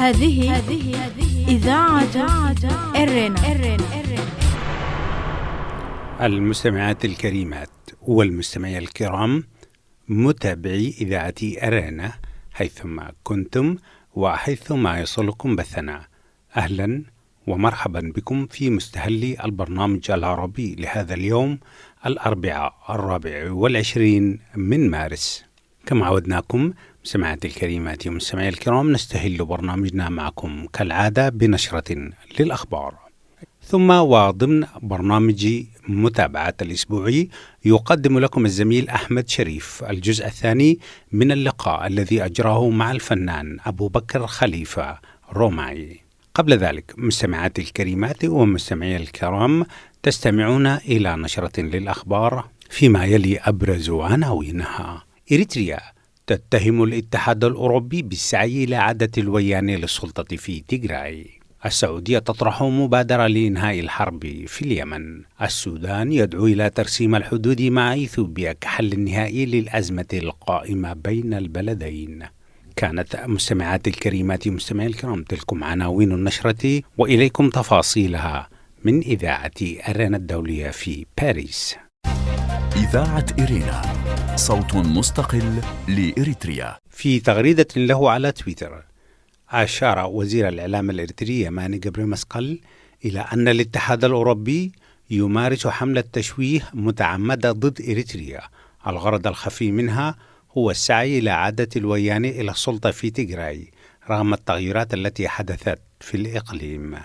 هذه إذاعة إرنا. المستمعات الكريمات والمستمعي الكرام، متابعي إذاعة أرانا حيثما كنتم وحيثما يصلكم بثنا، أهلا ومرحبا بكم في مستهل البرنامج العربي لهذا اليوم الأربعاء 24 من مارس. كما عودناكم مستمعات الكريمات ومستمعي الكرام، نستهل برنامجنا معكم كالعادة بنشرة للأخبار، ثم وضمن برنامج متابعة الأسبوعي يقدم لكم الزميل أحمد شريف الجزء الثاني من اللقاء الذي أجراه مع الفنان أبو بكر خليفة روماي. قبل ذلك مستمعات الكريمات ومستمعي الكرام، تستمعون إلى نشرة للأخبار فيما يلي أبرز عناوينها: إريتريا تتهم الاتحاد الأوروبي بالسعي إلى إعادة الوياني للسلطة في تيغراي. السعودية تطرح مبادرة لإنهاء الحرب في اليمن. السودان يدعو إلى ترسيم الحدود مع إثيوبيا كحل نهائي للأزمة القائمة بين البلدين. كانت مستمعات الكريمات ومستمعي الكرام تلكم عناوين النشرة، وإليكم تفاصيلها من إذاعة أرانا الدولية في باريس. إذاعة إرينا، صوت مستقل لإريتريا. في تغريدة له على تويتر، أشار وزير الإعلام الإريتري يماني جبري مسقل إلى أن الاتحاد الأوروبي يمارس حملة تشويه متعمدة ضد إريتريا، الغرض الخفي منها هو السعي إلى إعادة الوياني إلى السلطة في تيغراي رغم التغييرات التي حدثت في الإقليم.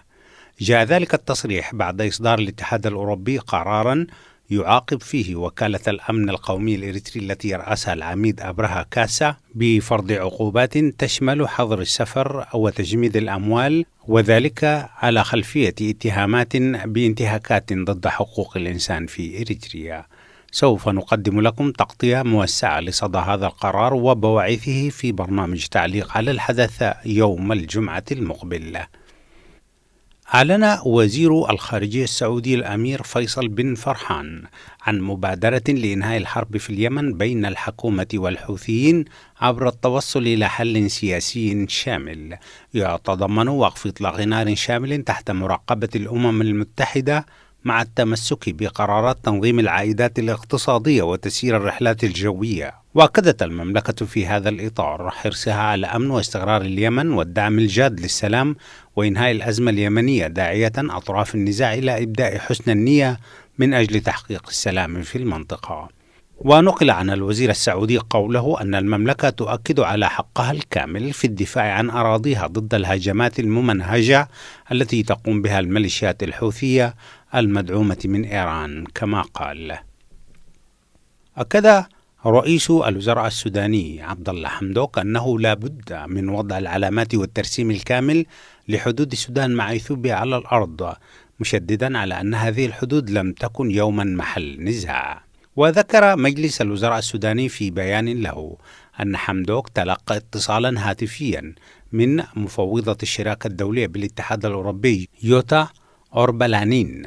جاء ذلك التصريح بعد إصدار الاتحاد الأوروبي قرارا يعاقب فيه وكالة الأمن القومي الإريتري التي يرأسها العميد أبرهة كاسا بفرض عقوبات تشمل حظر السفر وتجميد الأموال، وذلك على خلفية اتهامات بانتهاكات ضد حقوق الإنسان في إريتريا. سوف نقدم لكم تغطية موسعة لصدى هذا القرار وبواعثه في برنامج تعليق على الحدث يوم الجمعة المقبل. أعلن وزير الخارجية السعودي الأمير فيصل بن فرحان عن مبادرة لإنهاء الحرب في اليمن بين الحكومة والحوثيين عبر التوصل إلى حل سياسي شامل يتضمن وقف إطلاق نار شامل تحت مراقبة الأمم المتحدة، مع التمسك بقرارات تنظيم العائدات الاقتصادية وتسيير الرحلات الجوية. وأكدت المملكة في هذا الإطار حرصها على أمن واستقرار اليمن والدعم الجاد للسلام وإنهاء الأزمة اليمنية، داعية أطراف النزاع إلى إبداء حسن النية من أجل تحقيق السلام في المنطقة. ونقل عن الوزير السعودي قوله أن المملكة تؤكد على حقها الكامل في الدفاع عن أراضيها ضد الهجمات الممنهجة التي تقوم بها الميليشيات الحوثية المدعومة من إيران كما قال. أكد رئيس الوزراء السوداني عبد الله حمدوك أنه لا بد من وضع العلامات والترسيم الكامل لحدود السودان مع إثيوبيا على الأرض، مشددا على أن هذه الحدود لم تكن يوما محل نزاع. وذكر مجلس الوزراء السوداني في بيان له أن حمدوك تلقى اتصالا هاتفيا من مفوضة الشراكة الدولية بالاتحاد الأوروبي يوتا أوربلانين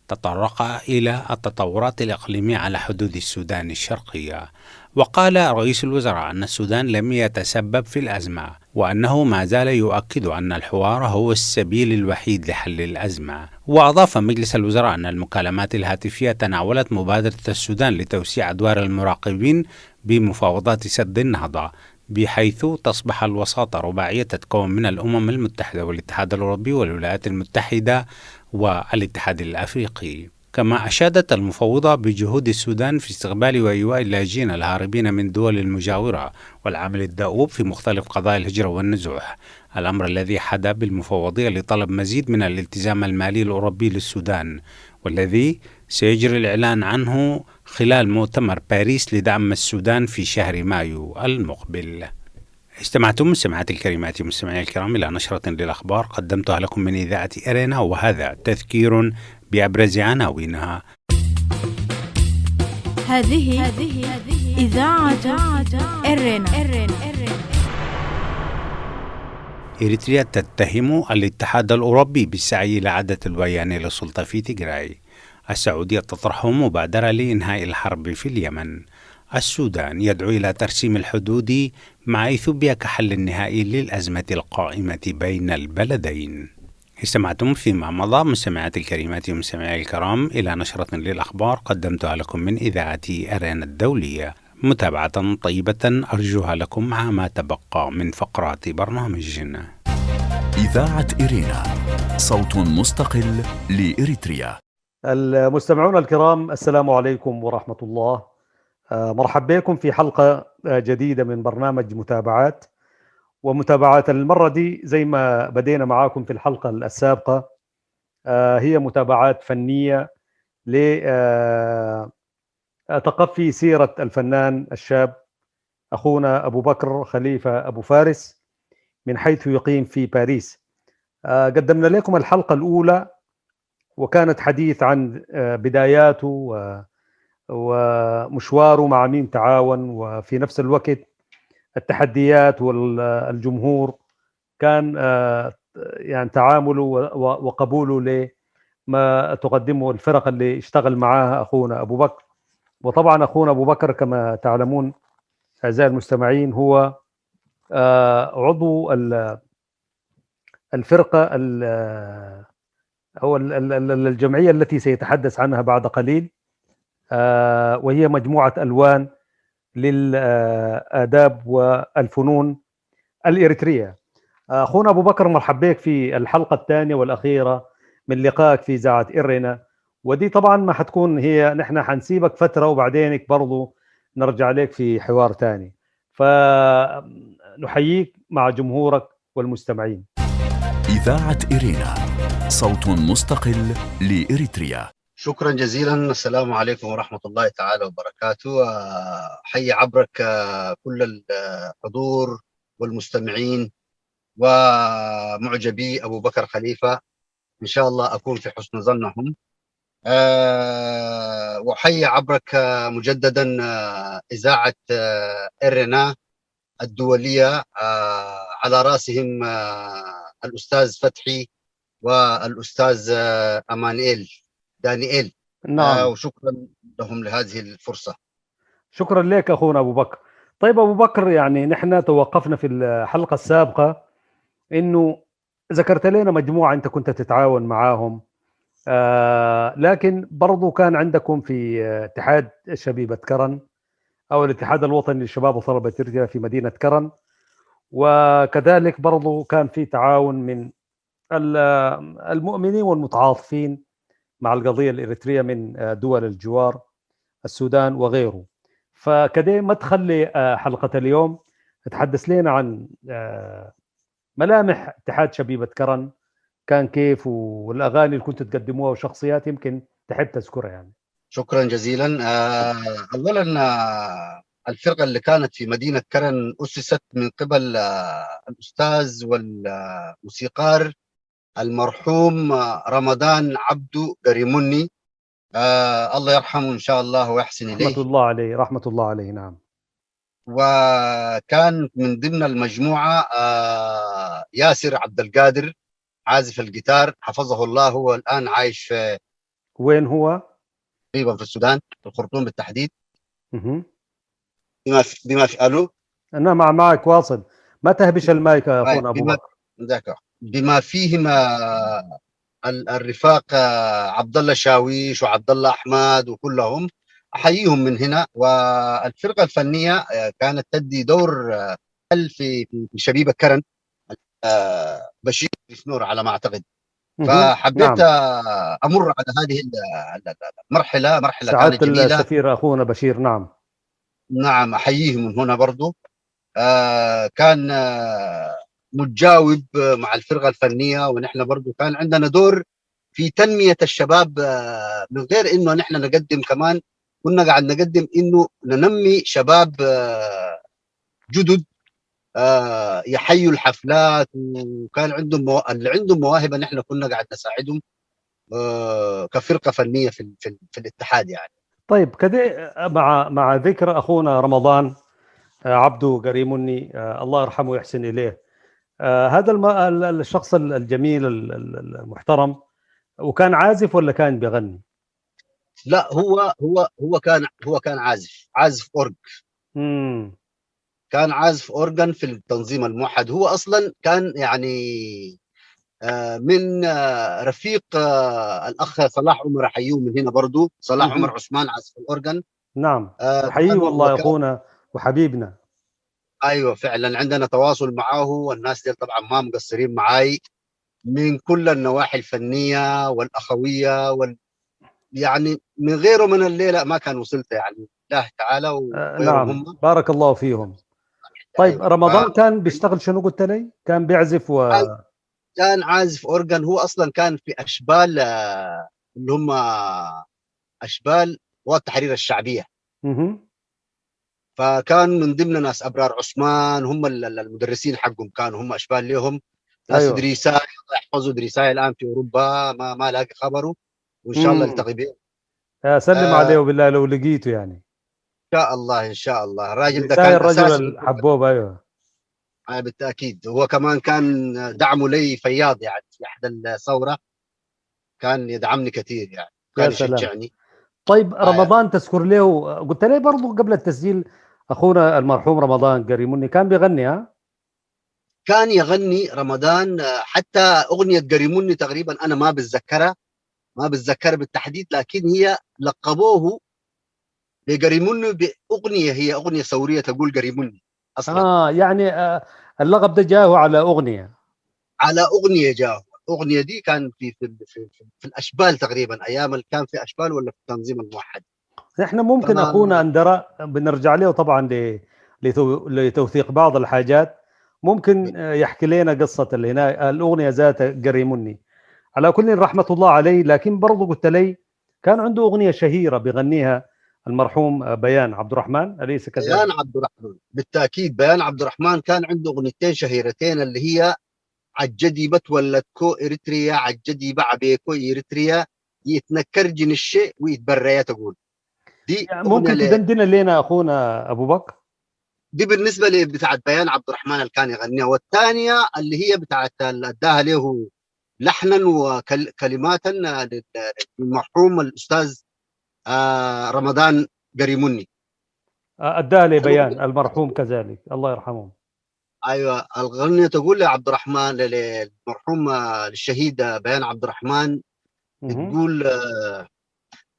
تطرق إلى التطورات الإقليمية على حدود السودان الشرقية. وقال رئيس الوزراء أن السودان لم يتسبب في الأزمة، وأنه ما زال يؤكد أن الحوار هو السبيل الوحيد لحل الأزمة. وأضاف مجلس الوزراء أن المكالمات الهاتفية تناولت مبادرة السودان لتوسيع أدوار المراقبين بمفاوضات سد النهضة، بحيث تصبح الوساطة رباعية تتكون من الأمم المتحدة والاتحاد الأوروبي والولايات المتحدة والاتحاد الأفريقي. كما أشادت المفوضة بجهود السودان في استقبال وإيواء اللاجئين الهاربين من دول المجاورة والعمل الدؤوب في مختلف قضايا الهجرة والنزوح، الأمر الذي حدا بالمفوضية لطلب مزيد من الالتزام المالي الأوروبي للسودان، والذي سيجري الإعلان عنه خلال مؤتمر باريس لدعم السودان في شهر مايو المقبل. استمعتم مستمعاتي الكريمات ومستمعي الكرام إلى نشرة للأخبار قدمتها لكم من إذاعة إرينا، وهذا تذكير بأبرز عناوينها. هذه إذاعة إرينا. إريتريا تتهم الاتحاد الأوروبي بالسعي إلى إعادة الوياني للسلطة في تيغراي. السعودية تطرح مبادرة لإنهاء الحرب في اليمن. السودان يدعو إلى ترسيم الحدود مع إثيوبيا كحل نهائي للأزمة القائمة بين البلدين. استمعتم فيما مضى مستمعاتي الكريمات ومستمعي الكرام إلى نشرة للأخبار قدمتها لكم من إذاعة أرينا الدولية. متابعة طيبة أرجوها لكم مع ما تبقى من فقرات برنامجنا. إذاعة إرينا، صوت مستقل لإريتريا. المستمعون الكرام، السلام عليكم ورحمة الله. مرحبا بكم في حلقة جديدة من برنامج متابعات. ومتابعات المرة دي زي ما بدينا معاكم في الحلقة السابقة هي متابعات فنية لتقفي سيرة الفنان الشاب أخونا أبو بكر خليفة أبو فارس من حيث يقيم في باريس. قدمنا لكم الحلقة الأولى وكانت حديث عن بداياته ومشواره مع مين تعاون، وفي نفس الوقت التحديات والجمهور كان يعني تعامله وقبوله لما تقدمه الفرق اللي اشتغل معاها أخونا أبو بكر. وطبعا أخونا أبو بكر كما تعلمون أعزائي المستمعين هو عضو الفرقة أو الجمعية التي سيتحدث عنها بعد قليل، وهي مجموعة ألوان للآداب والفنون الإريترية. أخونا أبو بكر مرحب بك في الحلقة الثانية والأخيرة من لقائك في إذاعة إرينا، ودي طبعا ما حتكون هي، نحن حنسيبك فترة وبعدينك برضو نرجع لك في حوار ثاني، فنحييك مع جمهورك والمستمعين. إذاعة إرينا، صوت مستقل لإريتريا. شكرا جزيلا. السلام عليكم ورحمة الله تعالى وبركاته. حي عبرك كل الحضور والمستمعين ومعجبي أبو بكر خليفة، إن شاء الله أكون في حسن ظنهم. وحي عبرك مجددا إذاعة إرنا الدولية، على رأسهم الأستاذ فتحي والأستاذ أمانيل دانيال. نعم. وشكرا لهم لهذه الفرصة. شكرا لك أخونا أبو بكر. طيب أبو بكر، يعني نحن توقفنا في الحلقة السابقة إنه ذكرت لنا مجموعة أنت كنت تتعاون معاهم، لكن برضو كان عندكم في اتحاد شبيبة كرن أو الاتحاد الوطني للشباب وطلبة إريتريا في مدينة كرن، وكذلك برضو كان في تعاون من المؤمنين والمتعاطفين مع القضية الإريترية من دول الجوار السودان وغيره. فكده مدخل لحلقة اليوم، تحدث لنا عن ملامح اتحاد شبيبة كرن كان كيف، والأغاني اللي كنت تقدموها وشخصيات يمكن تحب تذكرها يعني. شكرا جزيلا. أولا الفرقة اللي كانت في مدينة كرن أسست من قبل الأستاذ والموسيقار المرحوم رمضان عبدو قريموني، الله يرحمه إن شاء الله ويحسن إليه، رحمة الله عليه، رحمة الله عليه. نعم. وكان من ضمن المجموعة ياسر عبد القادر عازف الجيتار، حفظه الله، هو الآن عايش في وين هو؟ تقريبا في السودان، في الخرطوم بالتحديد. بما في ألو أنا معك واصل، ما تهبش المايك يا أخونا أبو بكر. بما فيهم الرفاق عبد الله شاويش وعبد الله أحمد وكلهم، أحييهم من هنا. والفرقة الفنية كانت تدي دور في شبيبة كرن، بشير نور على ما أعتقد. فحبيت نعم. أمر على هذه المرحلة، مرحلة كانت جميلة. السفير أخونا بشير، نعم نعم، أحييه من هنا برضو. كان متجاوب مع الفرقة الفنية، ونحن برضو كان عندنا دور في تنمية الشباب، من غير إنه نحن نقدم، كمان كنا قاعد نقدم إنه ننمي شباب جدد يحيوا الحفلات، وكان عندهم اللي عندهم مواهب نحن كنا قاعد نساعدهم كفرقة فنية في في الاتحاد يعني. طيب كده مع ذكر أخونا رمضان عبده قريموني، الله يرحمه ويحسن إليه، هذا الشخص الجميل المحترم، وكان عازف ولا كان بيغني؟ لا، هو كان عازف اورج. كان عازف اورجن في التنظيم الموحد. هو اصلا كان يعني من رفيق الاخ صلاح عمر، احييه من هنا برضو، صلاح عمر عثمان عازف الاورجن. نعم، حييه والله اخونا وحبيبنا. ايوه فعلا عندنا تواصل معاه، والناس دي طبعا ما مقصرين معاي من كل النواحي الفنية والاخويه يعني من غيره من الليلة ما كان وصلت يعني الله تعالى وغيرهم. نعم هم. بارك الله فيهم. طيب أيوة. رمضان كان بيشتغل شنو قلت لي؟ كان بيعزف كان عازف اورجن. هو اصلا كان في اشبال اللي هم اشبال قوات التحرير الشعبية. فكان من ضمن ناس ابرار عثمان، هم المدرسين حقهم كانوا هم اشبال لهم ناس. أيوة. دريساي الله يحفظه، دريساي الان في اوروبا ما لاقي خبره، وان شاء الله التقي به. سلم عليه بالله لو لقيته يعني. ان شاء الله ان شاء الله. الراجل ده كان الرجل الحبوب. ايوه بالتاكيد. هو كمان كان دعمه لي فياض يعني في احدى الثورة، كان يدعمني كثير يعني، كان يشجعني. طيب رمضان تذكر له، قلت لي برضه قبل التسجيل اخونا المرحوم رمضان قريموني كان بيغني؟ ها كان يغني رمضان، حتى اغنية قريموني تقريبا انا ما بتذكرها بالتحديد، لكن هي لقبوه بقريموني باغنية، هي اغنية ثورية تقول قريموني اصلا. يعني اللقب ده جاءه على اغنية، على اغنية جاءه. الاغنية دي كان في في في, في الاشبال تقريبا، ايام اللي كان في اشبال ولا في التنظيم الموحد. احنا ممكن اخونا اندراء بنرجع له طبعا لتوثيق بعض الحاجات، ممكن يحكي لنا قصة الاغنية ذاتها قريموني. على كل رحمه الله عليه. لكن برضه قلت لي كان عنده اغنية شهيرة بيغنيها المرحوم بيان عبد الرحمن، اليس كذلك؟ بيان عبد الرحمن بالتاكيد. بيان عبد الرحمن كان عنده اغنيتين شهيرتين، اللي هي عجدي بتولدكو اريتريا، عجدي بعبيكو اريتريا، يتنكر جن الشيء ويتبريا تقول. دي يعني ممكن تدندن لنا اخونا ابو بكر؟ دي بالنسبة لي بتاعت بيان عبد الرحمن اللي كان يغنيها، والثانية اللي هي بتاعت اللي اداها له لحنا وكلمات للمرحوم الاستاذ رمضان قريموني. اداها لبيان المرحوم كذلك، الله يرحمه. ايوه الغنية تقول لعبد الرحمن، للمرحوم الشهيد بيان عبد الرحمن، تقول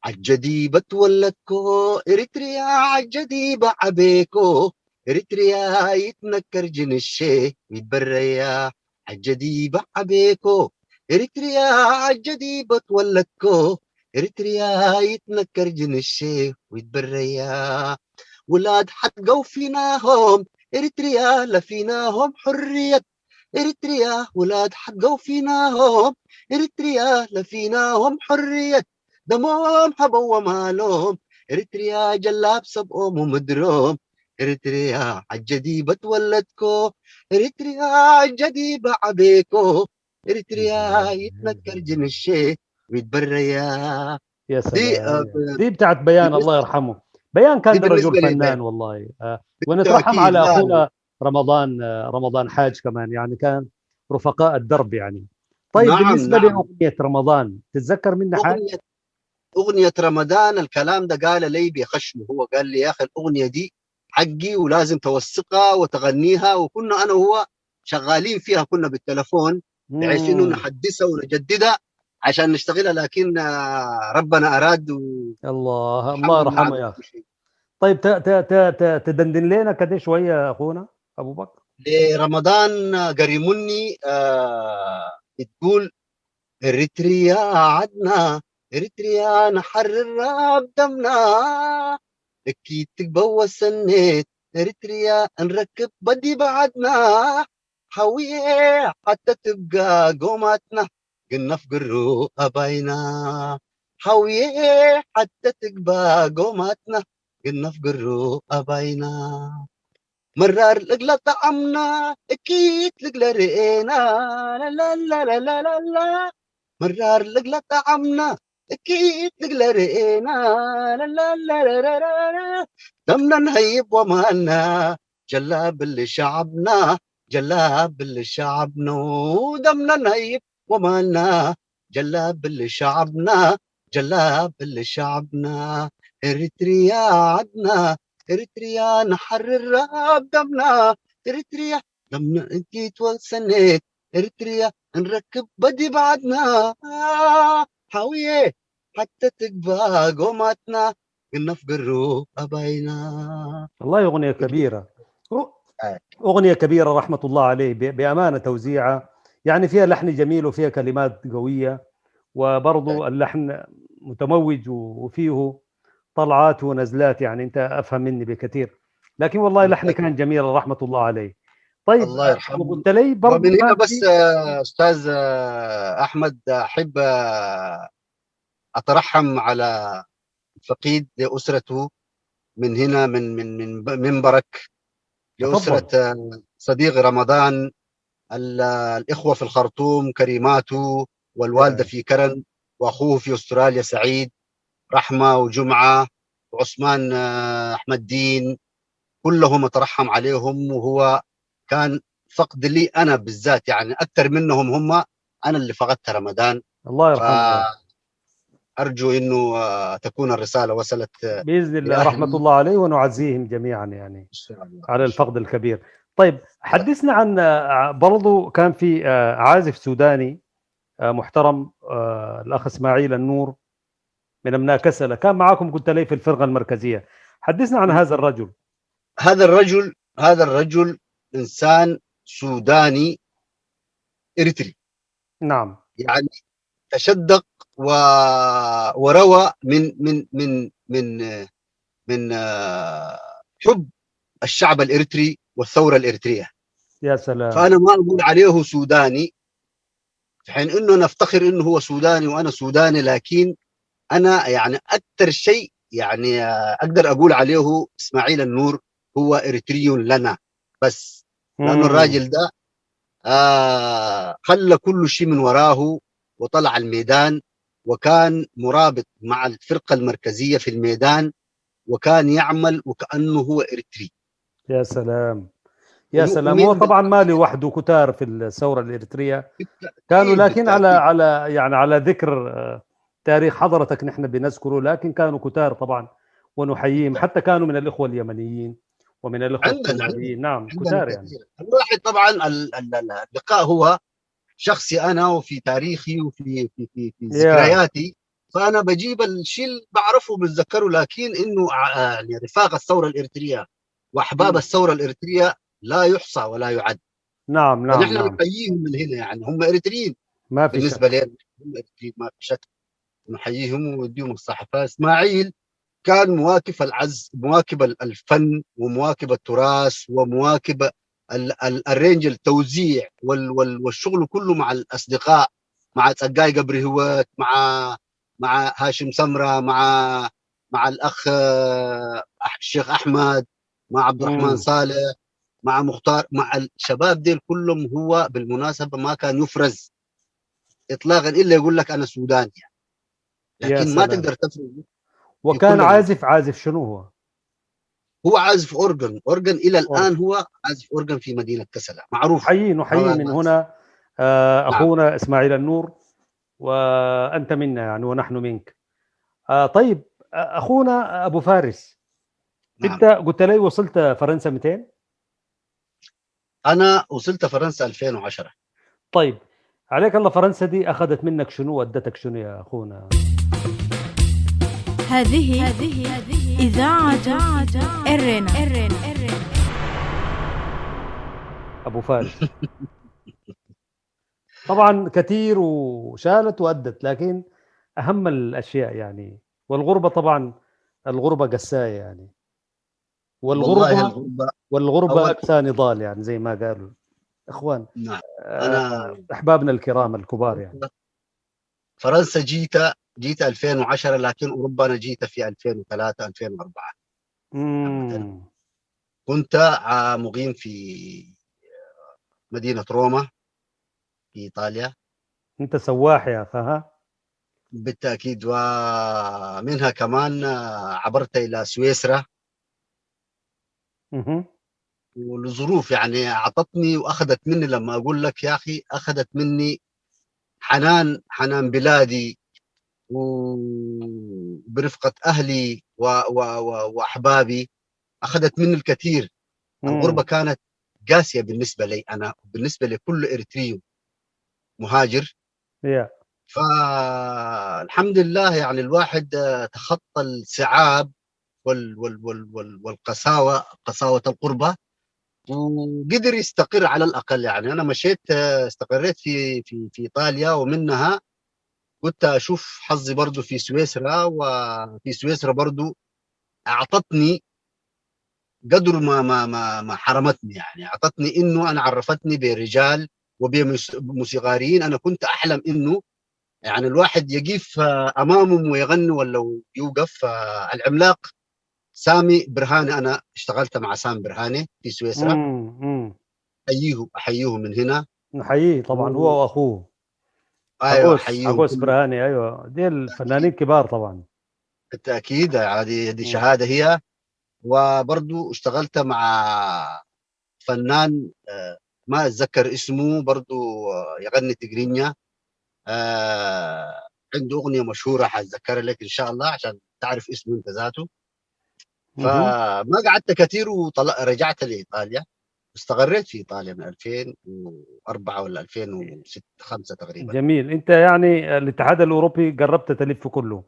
عجدي بتولدكو اريتريا، عجدي بعبيكو اريتريا، يتنكر جن الشي ويتبريا، عجدي بعبيكو اريتريا، عجدي بتولدكو اريتريا، يتنكر جن الشي ويتبريا، ولاد حقوا فيناهم اريتريا، لفيناهم حرية اريتريا، ولاد حقوا فيناهم اريتريا، لفيناهم حرية، دمهم حبوا ومالهم اريتريا، جلاب سبقهم ومدروم اريتريا، عجدي بتولدكو اريتريا، عجدي بعبيكو اريتريا، يتنكر جن الشي ويتبريا. يا سلام. دي بتاعت بيان الله يرحمه. بيان كان رجل فنان والله. ونترحم على اخونا رمضان حاج كمان، يعني كان رفقاء الدرب يعني. طيب نعم، بالنسبة نعم. لاغنية رمضان تتذكر منها حاجة؟ اغنية رمضان الكلام ده قال لي بخشمه، هو قال لي يا اخي الاغنية دي حقي ولازم توثقها وتغنيها، وكنا انا وهو شغالين فيها، كنا بالتلفون بحيث انه نحدثها ونجددها عشان نشتغلها، لكن ربنا اراد الله يرحمه يا اخي. طيب تدندن لنا كده شوية يا اخونا ابو بكر لرمضان قريموني. بتقول اريتريا عدنا، اريتريا نحررها بدمنا، اكيد تقبوى سنيت اريتريا نركب بدي بعدنا، حوية حتى تبقى قوماتنا، قلنا في قرو أبينا، حوية حتى تبقى قوماتنا، قلنا في قرو أبينا، مرار لقلا طعمنا، اكيد لقلا رئينا، لا لا لا لا لا لا لا، مرار لقلا طعمنا، اكيد لقلا رئينا، لا لا لا لا لا لا، دمنا نهيب ومالنا، جلاب اللي شعبنا، جلاب اللي شعبنا، ودمنا نهيب ومالنا، جلاب اللي شعبنا، جلاب لشعبنا، إريتريا عدنا، إريتريا نحرر بدمنا، إريتريا دمنا انتي وسنيت، إريتريا نركب بدي بعدنا، حاوية حتى تقبى قوماتنا نفقروا أباينا. والله أغنية كبيرة، أغنية كبيرة رحمة الله عليه، بأمانة توزيعة يعني فيها لحن جميل وفيها كلمات قوية، وبرضو اللحن متموج وفيه طلعات ونزلات، يعني أنت أفهم مني بكثير، لكن والله لحن كان جميل رحمة الله عليه. طيب الله يرحمه. قلت لي برضو ومن هنا بس أستاذ أحمد أحب أترحم على الفقيد لأسرته من هنا، من من من منبرك، لأسرة صديق رمضان، الإخوة في الخرطوم كريماتو، والوالدة في كرن، وأخوه في أستراليا سعيد، رحمة وجمعة وعثمان أحمد دين، كلهم أترحم عليهم. وهو كان فقد لي أنا بالذات، يعني أكثر منهم هم، أنا اللي فقدت رمضان الله يرحمه. أرجو إنه تكون الرسالة وصلت بإذن الله، رحمة الله عليه، ونعزيهم جميعا يعني على الفقد الكبير. طيب حدثنا عن برضو كان في عازف سوداني محترم، الأخ إسماعيل النور من أبناء كسلة، كان معاكم قلت لي في الفرقة المركزية. حدثنا عن هذا الرجل. هذا الرجل إنسان سوداني إريتري. نعم. يعني تشدق وروى من من من من من حب الشعب الإريتري والثورة الإريترية. يا سلام. فأنا ما أقول عليه سوداني، في حين إنه نفتخر إنه هو سوداني وأنا سوداني، لكن أنا يعني أكثر شيء يعني أقدر أقول عليه إسماعيل النور هو إريتري لنا بس، لأنه الراجل ده خلى كل شيء من وراه وطلع الميدان، وكان مرابط مع الفرقة المركزية في الميدان، وكان يعمل وكأنه هو إريتري. يا سلام يا سلام. هو طبعا ما لوحده، كتار في الثورة الإريترية كانوا، لكن على يعني على ذكر تاريخ حضرتك نحن بنذكره، لكن كانوا كتار طبعا ونحييهم، حتى كانوا من الإخوة اليمنيين ومن الإخوة السودانيين. نعم كتار يعني. الواحد طبعا اللقاء هو شخصي أنا، وفي تاريخي وفي في في, في ذكرياتي، فأنا بجيب الشيء اللي بعرفه وبتذكره، لكن إنه يعني رفاق الثورة الإريترية وأحباب الثورة الإريترية لا يحصى ولا يعد. نعم نعم. نحن نحييهم من هنا، يعني هم إريتريين ما في بالنسبة لنا، هم إريتريين ما في شك، نحييهم ونديهم الصحة. فإسماعيل كان مواكب العز، مواكب الفن، ومواكب التراث، ومواكب الرينج التوزيع والشغل كله مع الأصدقاء، مع تسقاي قبري هوت، مع هاشم سمرة، مع الأخ الشيخ أحمد، مع عبد الرحمن صالح، مع مختار، مع الشباب ديل كلهم. هو بالمناسبة ما كان يفرز إطلاقا إلا يقول لك أنا سوداني يعني. لكن ما تقدر تفرز. وكان عازف شنو هو؟ هو عازف organ إلى الآن. هو عازف organ في مدينة كسلة معروف. نحيي من هنا أخونا. نعم. إسماعيل النور، وأنت منا يعني ونحن منك. طيب أخونا أبو فارس. نعم. أنت قلت لي وصلت فرنسا 200؟ أنا وصلت فرنسا 2010. طيب عليك الله، فرنسا دي أخذت منك شنو ودتك شنو يا أخونا؟ هذه إذاعة إرنا. أبو فارس طبعا كثير وشالت وأدت، لكن أهم الأشياء يعني، والغربة طبعا، الغربة قساية يعني، والغربة أقسى نضال يعني، زي ما قالوا إخوان. نعم. أنا أحبابنا الكرام الكبار يعني. فرنسا جيت 2010، لكن أوروبا أنا جيت في 2003 2004. كنت مقيم في مدينة روما في إيطاليا. أنت سواح يا أخي ها؟ بالتأكيد. ومنها كمان عبرت إلى سويسرا. والظروف يعني أعطتني وأخذت مني، لما أقول لك يا أخي أخذت مني حنان بلادي وبرفقة أهلي وأحبابي أخذت مني الكثير. الغربة كانت قاسية بالنسبة لي أنا وبالنسبة لكل إريتري مهاجر. فالحمد لله يعني الواحد تخطى الصعاب والقساوة، قساوة الغربة، وقدر يستقر على الأقل. يعني أنا مشيت استقريت في في في إيطاليا، ومنها قلت أشوف حظي برضو في سويسرا، وفي سويسرا برضو أعطتني قدر ما ما ما ما حرمتني، يعني أعطتني إنه أنا عرفتني برجال وبموسيقاريين أنا كنت أحلم إنه يعني الواحد يقف أمامهم ويغني ولا يوقف. العملاق سامي برهاني، أنا اشتغلت مع سامي برهاني في سويسرا، أحييه من هنا، نحييه طبعا هو وأخوه. أيوة، حقوس برهاني، أيوة، دي الفنانين كبار طبعا بالتأكيد، هذه شهادة هي. وبرضو اشتغلت مع فنان ما أتذكر اسمه، برضو يغني تجرينيا، عنده أغنية مشهورة حأتذكرها لك إن شاء الله عشان تعرف اسمه أنت ذاته. فما قعدت كثير ورجعت لإيطاليا، استقريت في إيطاليا من 2004 ولا 2006 5 تقريبا. جميل. أنت يعني الاتحاد الأوروبي قربت تلف كله.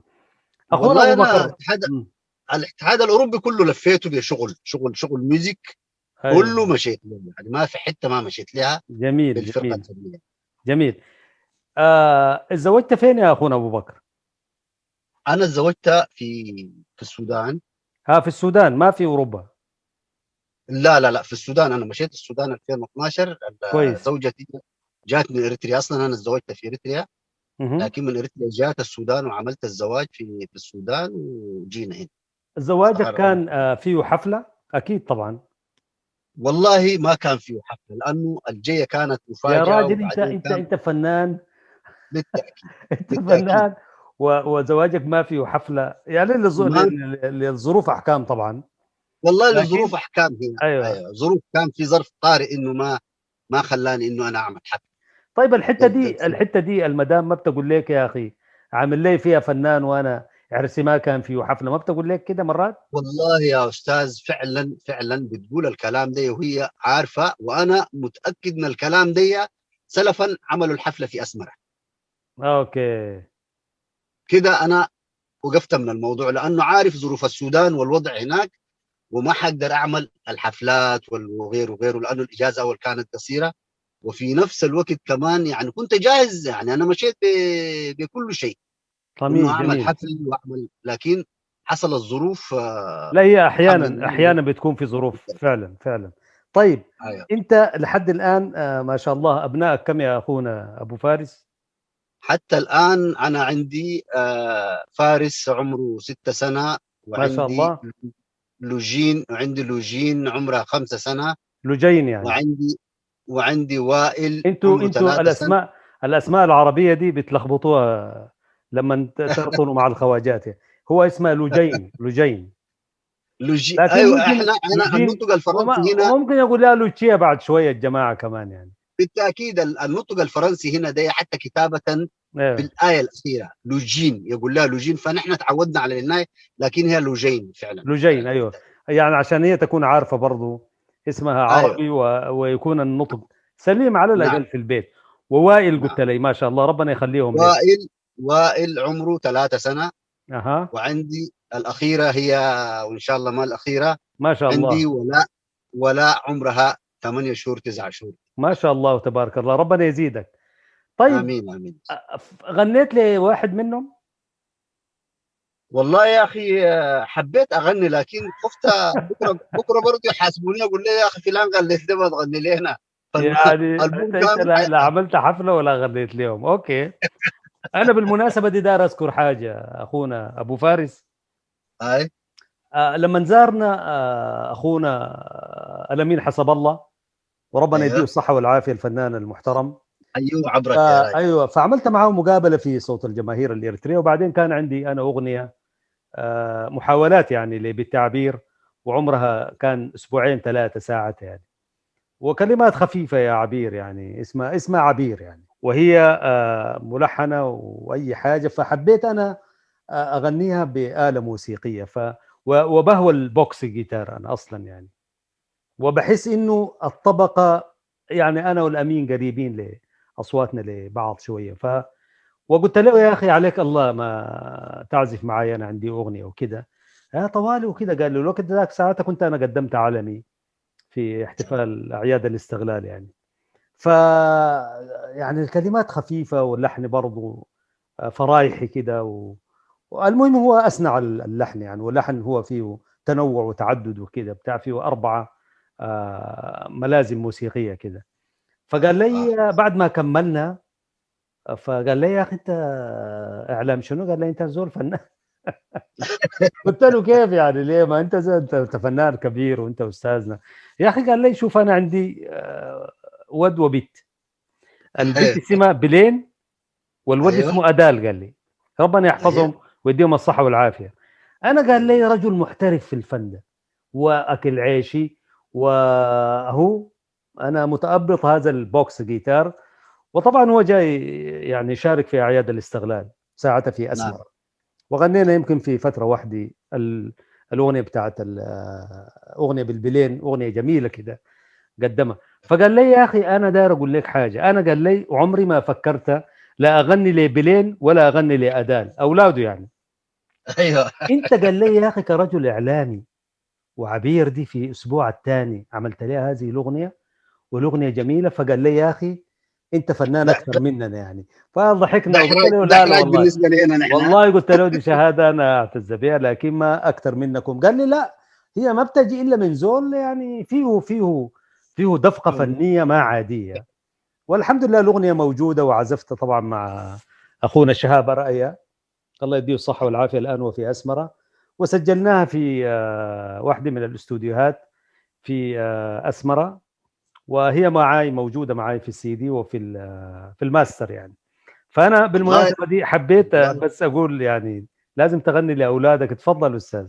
والله أنا الاتحاد الأوروبي كله لفيته بشغل شغل شغل music. أيوة. كله مشيت له، يعني ما في حتة ما مشيت لها. جميل بالفرقة جميل الفنية. جميل. اتزوجت فين يا أخونا أبو بكر؟ أنا تزوجت في السودان. ها، في السودان، ما في أوروبا؟ لا لا لا، في السودان. أنا مشيت السودان 2012. كويس. زوجتي جات من إريتريا، أصلا أنا تزوجت في إريتريا، لكن من إريتريا جات السودان وعملت الزواج في السودان وجينا هنا. زواجك كان فيه حفلة؟ أكيد طبعا. والله ما كان فيه حفلة لأنه الجية كانت مفاجأة. يا راجل أنت فنان. بالتأكيد. أنت فنان وزواجك ما فيه حفلة، يعني للظروف أحكام طبعا. والله للظروف أحكام هنا. أيوة. أيوة. ظروف، كان في ظرف طارئ إنه ما خلاني إنه أنا أعمل حفلة. طيب الحتة دي المدام ما بتقول لك يا أخي عامل لي فيها فنان وأنا عرسي ما كان فيه حفلة، ما بتقول لك كده مرات؟ والله يا أستاذ فعلا فعلا بتقول الكلام ده وهي عارفة، وأنا متأكد من الكلام ده. سلفا عملوا الحفلة في أسمرة. okay. كده أنا وقفت من الموضوع لأنه عارف ظروف السودان والوضع هناك، وما حقدر أعمل الحفلات وغيره وغيره لأنه الإجازة أول كانت قصيرة، وفي نفس الوقت كمان يعني كنت جاهز، يعني أنا مشيت بكل شيء. طمين. أعمل حفل وأعمل، لكن حصل الظروف. لا هي أحيانا بتكون في ظروف فعلا فعلا. طيب. أيوة. أنت لحد الآن ما شاء الله أبنائك كم يا أخونا أبو فارس؟ حتى الآن أنا عندي فارس عمره 6 سنة، ما شاء الله، لوجين، وعندي لوجين عمرها 5 سنة. لوجين يعني. وعندي وائل. انتوا الأسماء العربية دي بتلخبطوها لما ترطنوا مع الخواجات. هو اسمه لوجين. لوجين. ايوه، احنا النطق الفرنسي هنا ممكن يقول لها لوتشيا بعد شوية الجماعة كمان يعني. بالتاكيد النطق الفرنسي هنا ده حتى كتابه. أيوة. بالايه الاخيرة لوجين، يقول لها لوجين، فنحن تعودنا على النهاية، لكن هي لوجين فعلا. لوجين ايوه، يعني عشان هي تكون عارفه برضو اسمها عربي. أيوة. ويكون النطق سليم على الاقل. نعم. في البيت. ووائل قلت لي ما شاء الله ربنا يخليهم. وائل عمره 3 سنة. أها. وعندي الأخيرة هي، وإن شاء الله ما الأخيرة، ما شاء الله، عندي ولاء عمرها 8 شهور 9 شهور. ما شاء الله وتبارك الله، ربنا يزيدك. طيب. آمين آمين. غنيت لي واحد منهم؟ والله يا أخي حبيت أغني، لكن خفت بكرة برضه يحاسبوني، أقول لي يا أخي فلان غنيت لي ما تغني لي هنا. يعني أنت لا عملت حفلة ولا غنيت لهم. okay. أنا بالمناسبة دي دار أذكر حاجة أخونا أبو فارس. أي. لما زارنا أخونا الأمين حسب الله، وربنا يديه الصحة والعافية الفنان المحترم. أيوه عبرك يا راجل. أيوه، فعملت معه مقابلة في صوت الجماهير الإريترية، وبعدين كان عندي أنا أغنية محاولات يعني بالتعبير، وعمرها كان 2-3 ساعات يعني، وكلمات خفيفة يا عبير، يعني اسمها عبير يعني. وهي ملحنة واي حاجة، فحبيت انا اغنيها بآلة موسيقية. وبهوى ال box guitar انا اصلا يعني، وبحس انه الطبقة يعني انا والامين قريبين لاصواتنا لبعض شوية. وقلت له يا اخي عليك الله ما تعزف معي، انا عندي اغنية وكده طوالي وكده. قال له الوقت ذاك ساعتها كنت انا قدمت علمي في احتفال اعياد الاستغلال يعني. ف يعني الكلمات خفيفة واللحن برضو فرايحي كده والمهم هو اسنع اللحن يعني، واللحن هو فيه تنوع وتعدد وكده بتاع، فيه 4 ملازم موسيقية كده. فقال لي بعد ما كملنا، فقال لي يا اخي انت اعلام شنو؟ قال لي انت زول فنان. قلت له كيف يعني ليه؟ ما انت انت فنان كبير وانت استاذنا يا اخي. قال لي شوف انا عندي ود وبت، البت اسمها بلين والود اسمه ادال. قال لي ربنا يحفظهم ويديهم الصحة والعافية. انا قال لي رجل محترف في الفن ده واكل عيشي، وهو انا متأبط هذا ال box guitar. وطبعا هو جاي يعني يشارك في اعياد الاستغلال ساعتها في اسمر. نعم. وغنينا يمكن في فترة واحدة الاغنية بتاعت اغنية بالبلين، اغنية جميلة كده قدمها. فقال لي يا اخي انا داير اقول لك حاجة، انا قال لي عمري ما فكرت لا اغني لبلين ولا اغني لادال اولاده يعني. ايوه انت قال لي يا اخي كرجل اعلامي وعبير دي في اسبوع الثاني عملت لها هذه الاغنية والاغنية جميلة. فقال لي يا اخي انت فنان اكثر مننا يعني. فضحكنا وقلت له لا لا والله بالنسبة لي انا نحن والله قلت له دي شهادة انا اعتز بها لكن ما اكثر منكم. قال لي لا هي ما بتجي الا من زول يعني فيه فيه فيه دفقه فنية ما عادية. والحمد لله الاغنية موجودة، وعزفت طبعا مع اخونا شهاب رأية الله يديه الصحة والعافية الان وفي اسمره، وسجلناها في واحدة من الاستوديوهات في اسمره، وهي معاي موجودة معاي في السي دي وفي في الماستر يعني. فانا بالمناسبة دي حبيت بس اقول يعني لازم تغني لاولادك. تفضل استاذ.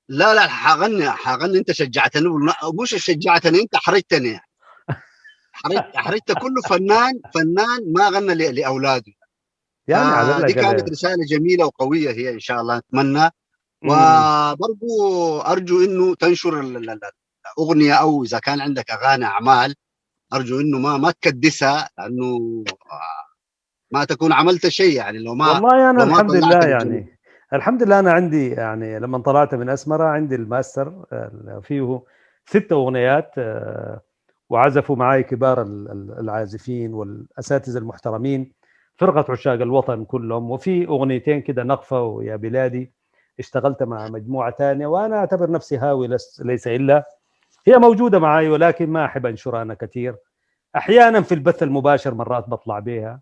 لا لا حغني، انت شجعتني، مش شجعتني انت احرجتني، احرجت كل فنان ما غنى لاولاده يعني. دي كانت رسالة جميلة وقويه هي ان شاء الله نتمنى. وبرضو ارجو انه تنشر الاغنية، او اذا كان عندك اغاني اعمال ارجو انه ما تكدسها، لانه ما تكون عملت شيء يعني. لو ما والله انا الحمد لله يعني الحمد لله انا عندي يعني لما طلعت من اسمره عندي الماستر فيه 6 اغنيات، وعزفوا معي كبار العازفين والاساتذه المحترمين، فرقه عشاق الوطن كلهم، وفي اغنيتين كده نقفه ويا بلادي اشتغلت مع مجموعة ثانية، وانا اعتبر نفسي هاوي ليس الا. هي موجودة معي ولكن ما احب انشرها انا كثير، احيانا في البث المباشر مرات بطلع بها.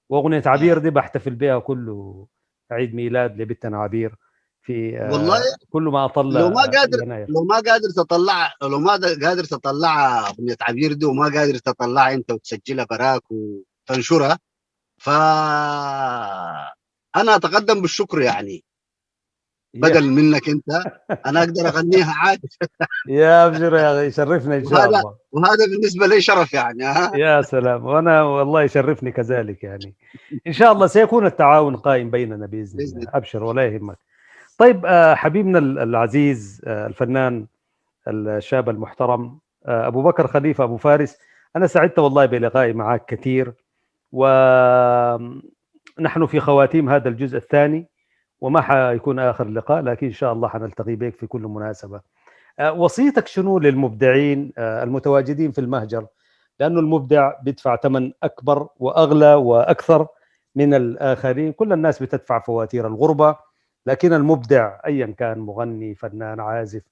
واغنيه عبير دي بحتفل بها كله عيد ميلاد لبنتنا عبير في والله كل ما اطلع. لو ما قادر لو ما قادر تطلع لو ما قادر تطلع اغنية عبير دي وما قادر تطلعها انت وتسجلها براك وتنشرها، ف انا اتقدم بالشكر يعني بدل منك انت انا اقدر اغنيها عادي. يا ابشر يا اخي يشرفنا ان شاء الله، وهذا بالنسبة لي شرف يعني. يا سلام، وانا والله يشرفني كذلك يعني. ان شاء الله سيكون التعاون قائم بيننا باذن الله. ابشر ولا يهمك. طيب حبيبنا العزيز الفنان الشاب المحترم ابو بكر خليفة ابو فارس، انا سعدت والله بلقائي معك كثير، ونحن في خواتيم هذا الجزء الثاني وما حيكون آخر لقاء، لكن إن شاء الله حنلتقي بك في كل مناسبة. وصيتك شنو للمبدعين المتواجدين في المهجر؟ لأنه المبدع بيدفع ثمن أكبر وأغلى وأكثر من الآخرين. كل الناس بتدفع فواتير الغربة، لكن المبدع أيا كان، مغني، فنان، عازف،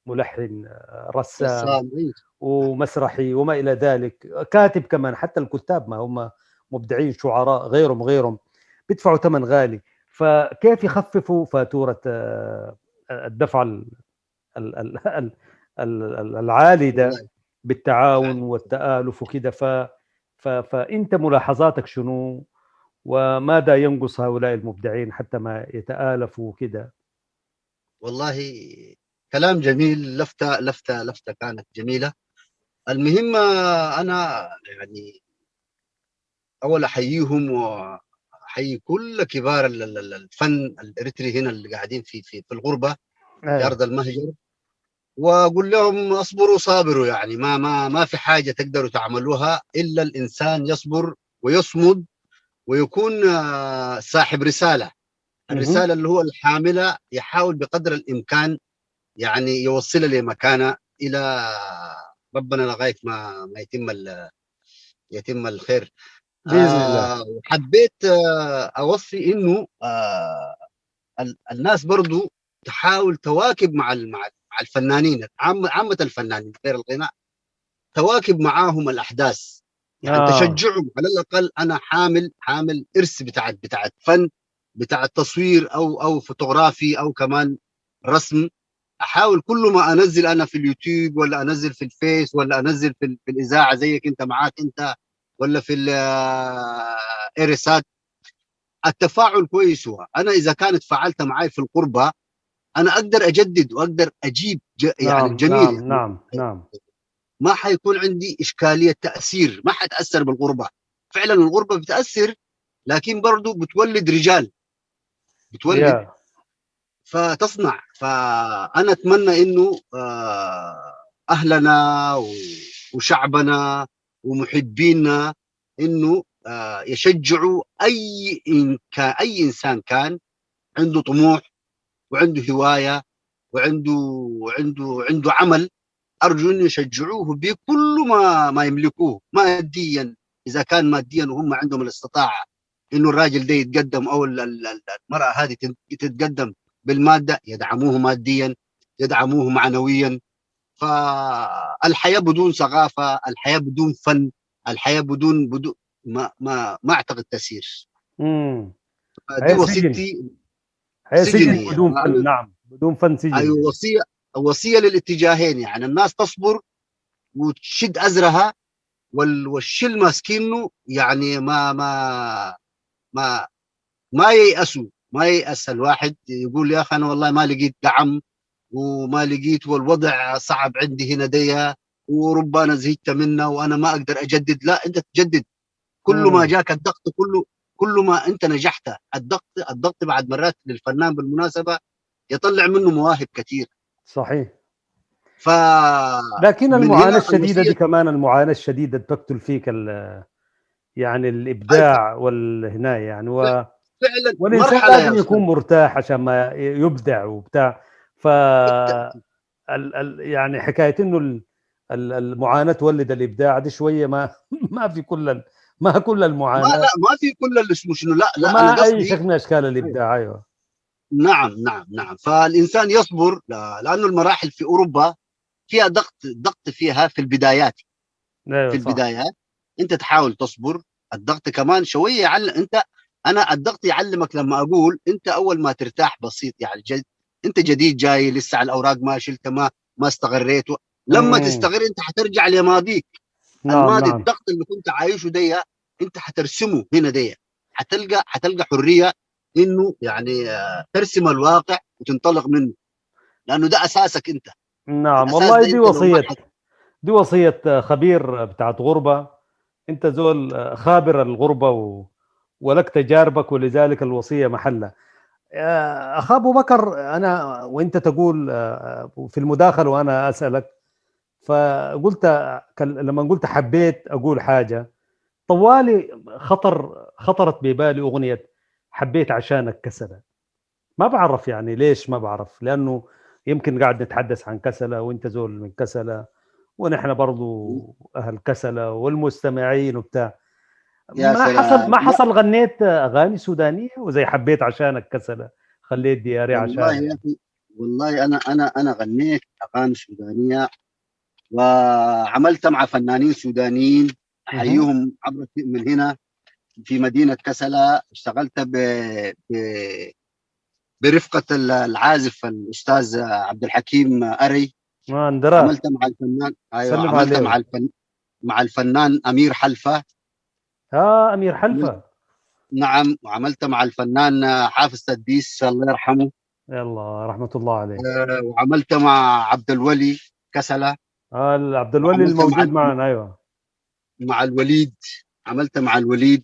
ملحن، رسام، ومسرحي وما إلى ذلك، كاتب كمان، حتى الكتاب ما هم مبدعين، شعراء، غيرهم بيدفعوا ثمن غالي. فكيف يخففوا فاتورة الدفع العالي ده بالتعاون والتآلف وكده؟ فأنت ملاحظاتك شنو، وماذا ينقص هؤلاء المبدعين حتى ما يتآلفوا كده؟ والله كلام جميل، لفتة لفتة لفتة كانت جميلة. المهم أنا يعني اول احييهم واحيي كل كبار الفن الاريتري هنا اللي قاعدين في في في الغربة، في ارض المهجر، واقول لهم اصبروا صابروا، يعني ما ما ما في حاجة تقدروا تعملوها الا الانسان يصبر ويصمد ويكون صاحب رسالة. الرسالة اللي هو الحاملة يحاول بقدر الامكان يعني يوصلها لمكانه الى ربنا لغاية ما يتم الخير باذن الله. حبيت اوصي انه الناس برضو تحاول تواكب مع الفنانين، عامة الفنانين غير الغناء، تواكب معاهم الاحداث، يعني تشجعهم على الاقل. انا حامل ارث بتاع فن، بتاع التصوير او فوتوغرافي او كمان رسم. احاول كل ما انزل انا في اليوتيوب ولا انزل في الفيس ولا انزل في الاذاعة زيك انت معاك انت، ولا في الارسات، التفاعل كويس. هو انا اذا كانت فعلت معاي في القربة انا اقدر اجدد واقدر اجيب يعني نعم جميل. نعم نعم نعم. ما حيكون عندي اشكالية تاثير، ما حتاثر بالغربة. فعلا الغربة بتاثر، لكن برضو بتولد رجال، بتولد فتصنع. فانا اتمنى انه اهلنا وشعبنا ومحبينا انه يشجعوا اي انسان كان عنده طموح وعنده هواية وعنده عنده عنده عمل، ارجو انه يشجعوه بكل ما يملكوه ماديا، اذا كان ماديا وهم عندهم الاستطاعة انه الراجل ده يتقدم او المراة هذه تتقدم بالماده، يدعموه ماديا، يدعموه معنويا. فالحياة بدون ثقافة، الحياة بدون فن، الحياة بدون ما ما ما اعتقد تسير. دي وصيتي. سجن بدون فن. نعم، بدون فن سجن. ايوه، وصية للاتجاهين، يعني الناس تصبر وتشد ازرها، والشيء ماسكينه يعني ما ما ما ما ييأسوا، ما ييأس الواحد يقول يا اخي انا والله ما لقيت دعم وما لقيت والوضع صعب عندي هنا دي، وربما انا زهقت منه وانا ما اقدر اجدد. لا، انت تجدد. كل ما جاك الضغط، كل ما انت نجحت، الضغط بعد مرات للفنان بالمناسبة يطلع منه مواهب كثير. صحيح. لكن المعاناة الشديدة دي كمان، المعاناة الشديدة تقتل فيك يعني الابداع والهنايه يعني، فعلا والانسان لازم يكون مرتاح عشان ما يبدع وبتاع. ف يعني حكاية انه المعاناة تولد الابداع دي شوية ما في كل ما كل المعاناة، لا ما في كل اللي اسمه شنو، لا ما انا اي شكل من اشكال الابداع. ايوه نعم نعم نعم. فالانسان يصبر، لانه المراحل في اوروبا فيها ضغط فيها في البدايات. أيوة في البدايات انت تحاول تصبر. الضغط كمان شوية يعلم انت، انا الضغط يعلمك لما اقول انت اول ما ترتاح بسيط، يعني انت جديد جاي لسه على الاوراق ما شلت ما استغريت، لما تستغر انت حترجع لماضيك. نعم الماضي، نعم. الضغط اللي كنت عايشه دي انت حترسمه هنا دي، حتلقى حرية انه يعني ترسم الواقع وتنطلق منه، لانه ده اساسك انت. نعم والله، دي وصية، دي وصية خبير بتاعت غربه. انت زول خابر الغربة ولك تجاربك، ولذلك الوصية محلها. اخ ابو بكر، انا وانت تقول في المداخلة وانا اسالك، فقلت لما قلت حبيت اقول حاجة طوالي خطرت ببالي اغنية حبيت عشانك كسله. ما بعرف يعني ليش، ما بعرف، لانه يمكن قاعد نتحدث عن كسله وانت زول من كسله ونحن برضو اهل كسله والمستمعين وبتاع. ما حصل غنيت اغاني سودانيه وزي حبيت عشانك كسله، خليت دياري عشانك؟ والله والله انا غنيت اغاني سودانيه وعملت مع فنانين سودانيين احييهم عبر من هنا في مدينة كسله. اشتغلت برفقه العازف الاستاذ عبد الحكيم اري. عملت مع الفنان، ايوه عملت مع الفنان امير حلفه. امير حلفه، نعم. وعملت مع الفنان حافظ تدبيس الله يرحمه، يلا رحمه الله عليه. وعملت مع عبد الولي كسله. عبد الولي الموجود معنا. ايوه، مع الوليد، عملت مع الوليد.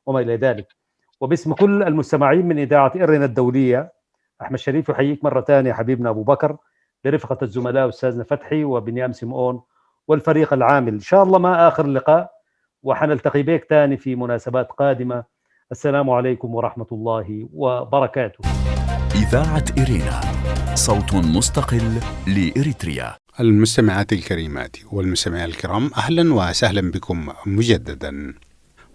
وما الى ذلك. وباسم كل المستمعين من اذاعة إرنا الدولية، احمد شريف يحييك مرة ثانية حبيبنا ابو بكر، برفقه الزملاء استاذنا فتحي وبنيام سمعون والفريق العامل. ان شاء الله ما اخر لقاء، وحنلتقي بك ثاني في مناسبات قادمة. السلام عليكم ورحمة الله وبركاته. إذاعة إرينا، صوت مستقل لإريتريا. المستمعات الكريمات والمستمعين الكرام، أهلا وسهلا بكم مجددا.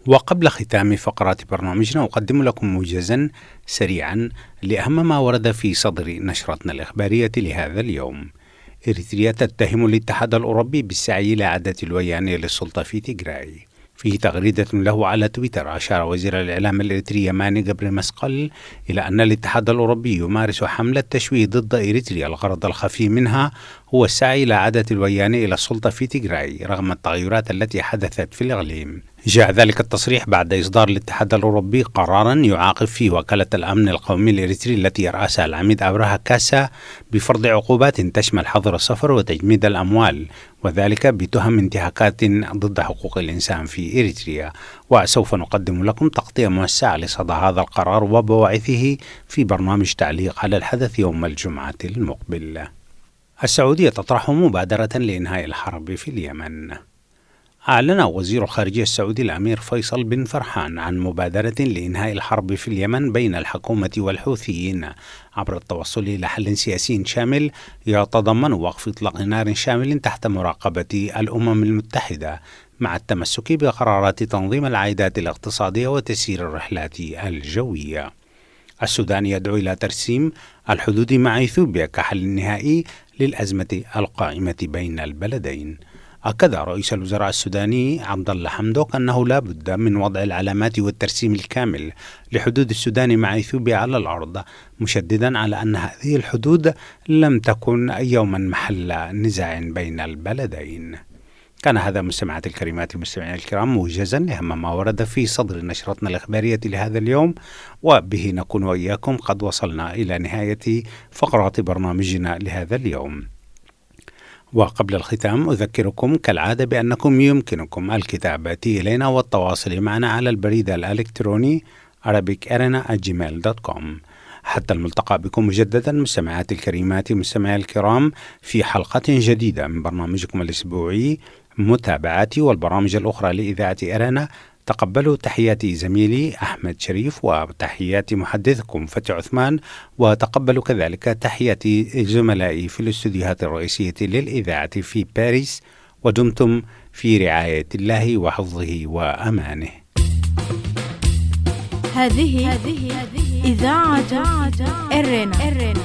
وقبل ختام فقرات برنامجنا أقدم لكم موجزا سريعا لأهم ما ورد في صدر نشرتنا الإخبارية لهذا اليوم. إريتريا تتهم الاتحاد الأوروبي بالسعي إلى إعادة الوياني للسلطة في تيغراي. في تغريدة له على تويتر، أشار وزير الإعلام الإريتري يماني جبر مسقل إلى أن الاتحاد الأوروبي يمارس حملة تشويه ضد إريتريا، الغرض الخفي منها هو السعي إلى إعادة الوياني إلى السلطة في تيغراي رغم التغيرات التي حدثت في الإقليم. جاء ذلك التصريح بعد إصدار الاتحاد الأوروبي قرارا يعاقب فيه وكالة الأمن القومي الإريتري التي يرأسها العميد أبراها كاسا بفرض عقوبات تشمل حظر السفر وتجميد الأموال، وذلك بتهم انتهاكات ضد حقوق الإنسان في إريتريا. وسوف نقدم لكم تغطية موسعة لصدى هذا القرار وبواعثه في برنامج تعليق على الحدث يوم الجمعة المقبل. السعودية تطرح مبادرة لإنهاء الحرب في اليمن. أعلن وزير الخارجية السعودي الأمير فيصل بن فرحان عن مبادرة لإنهاء الحرب في اليمن بين الحكومة والحوثيين عبر التوصل إلى حل سياسي شامل يتضمن وقف إطلاق نار شامل تحت مراقبة الأمم المتحدة، مع التمسك بقرارات تنظيم العائدات الاقتصادية وتسيير الرحلات الجوية. السودان يدعو إلى ترسيم الحدود مع إثيوبيا كحل نهائي للأزمة القائمة بين البلدين. أكد رئيس الوزراء السوداني عبد الله حمدوك أنه لا بد من وضع العلامات والترسيم الكامل لحدود السودان مع إثيوبيا على الأرض، مشددا على أن هذه الحدود لم تكن يوما محل نزاع بين البلدين. كان هذا مستمعات الكريمات المستمعين الكرام موجزا لأهم ما ورد في صدر نشرتنا الإخبارية لهذا اليوم، وبه نكون وإياكم قد وصلنا إلى نهاية فقرات برنامجنا لهذا اليوم. وقبل الختام أذكركم كالعادة بأنكم يمكنكم الكتابة إلينا والتواصل معنا على البريد الإلكتروني arabicarena@gmail.com. حتى الملتقى بكم مجددا مستمعات الكريمات مستمعي الكرام في حلقة جديدة من برنامجكم الأسبوعي متابعاتي والبرامج الأخرى لإذاعة إرنا، تقبلوا تحياتي زميلي أحمد شريف وتحياتي محدثكم فتحي عثمان، وتقبلوا كذلك تحياتي زملائي في الاستوديوهات الرئيسية للإذاعة في باريس، ودمتم في رعاية الله وحفظه وأمانه. هذه إذاعة إرنا.